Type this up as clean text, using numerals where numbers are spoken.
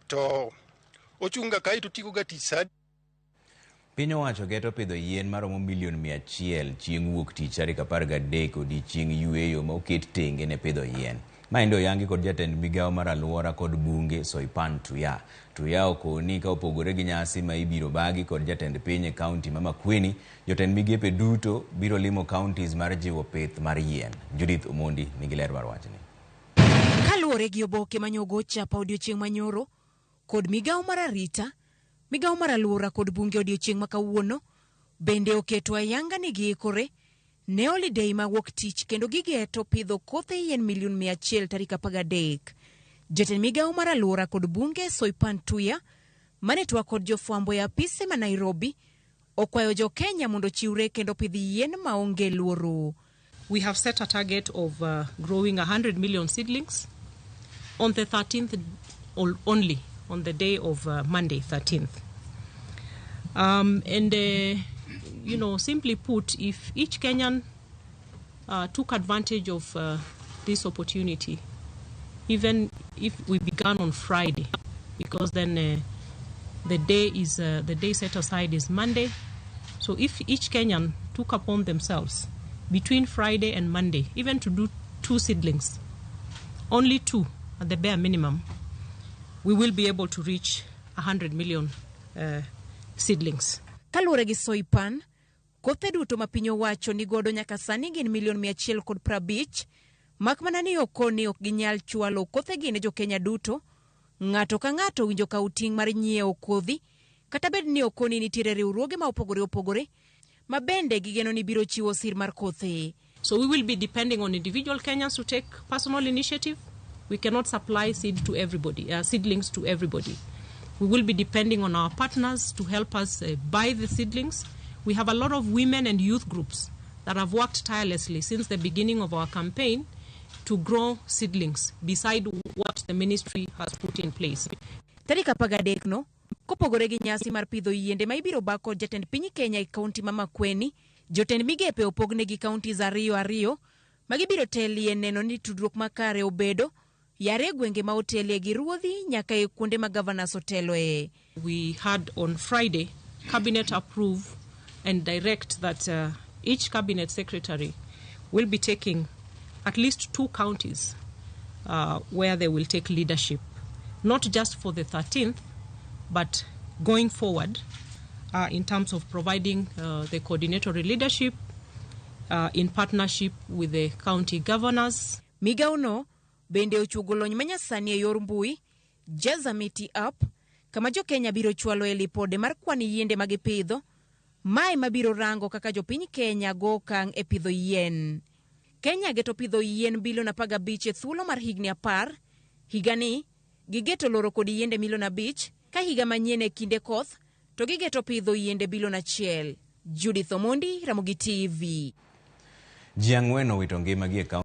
To ochunga kae to tieko ga tich sa Piny owacho geto pidho yien maromo milion 100 chieng' wuok tich tarik 13, odiochieng' yueyo ma oket tenge ne pidho yien. Maendi oyangi kod jatend migawo mar aluora kod bunge, Soipan Tuya. Tuya okoni ka opogore gi nyasi ma ibiro bagi kod jatend piny e kaunti ma Makueni, jotend migepe duto biro limo counties mar jiwo pith mar yien. Judith Omondi nigi ler mar wachni. Kaluwore gi oboke manyogo chapa odiochieng' manyoro kod migawo mar arita, migawo mar aluora kod bunge odiochieng' ma kawuono bende oketo ayanga ni giikore ne holiday ma wuok tich kendo gigeto pidho kothe yien milion 100 tarik 13. Jatend migawo mar aluora kod bunge, Soipan Tuya, mane twak kod jofwambo e apise ma Nairobi, okwayo jo Kenya mondo ochiwre kendo pidh yien maonge luoro. We have set a target of growing 100 million seedlings on the 13th only, on the day of Monday, 13th. And simply put, if each Kenyan took advantage of this opportunity, even if we began on Friday, because then the day set aside is Monday. So if each Kenyan took upon themselves between Friday and Monday, even to do two seedlings, only two at the bare minimum, we will be able to reach 100 million seedlings. Kaluwore gi Soipan, kothe duto ma piny owacho ni godo nyaka sani gin milion 150, mak mana ni okoni ok ginyal chwalo kothegi ne jokenya duto. Ng'ato ka ng'ato winjo kaw ting' mar nyiewo kodhi, kata bed ni okoni nitiere riwruoge ma opogore opogore ma bende gigeno ni biro chiwo sir mar kothe. So we will be depending on individual Kenyans to take personal initiative. We cannot supply seed to everybody, seedlings to everybody. We will be depending on our partners to help us buy the seedlings. We have a lot of women and youth groups that have worked tirelessly since the beginning of our campaign to grow seedlings beside what the ministry has put in place. Tarik 13 no, kopogore gi nyasi mar pidho yiende ma ibiro ba kod jatend piny Kenya e kaunti ma Makueni, jotend migepe opognegi counties ariyo ariyo ma gibiro telie neno ni tudruok makare obedo yare e gwenge ma otelie gi ruodhi nyaka e kuonde ma governors oteloe. We had on Friday cabinet approve and direct that each cabinet secretary will be taking at least two counties where they will take leadership, not just for the 13th, but going forward in terms of providing the coordinatory leadership in partnership with the county governors. Migawono bende ochuogo lony manyasani e yor mbui, Jaza Miti app, kama jokenya biro chwalo e lipode mar kwan yiende ma gipidho, mae mabiro rango kaka jopiny Kenya go okang' e pidho yien. Kenya geto pidho yien bilion 15 e thuolo mar higni 10. Higani gigeto loro kod yiende milion 5, ka higa manyien e kinde koth to gigeto pidho yiende bilion 1. Judith Omondi, Ramogi TV. Ji 4 owito ngimagi e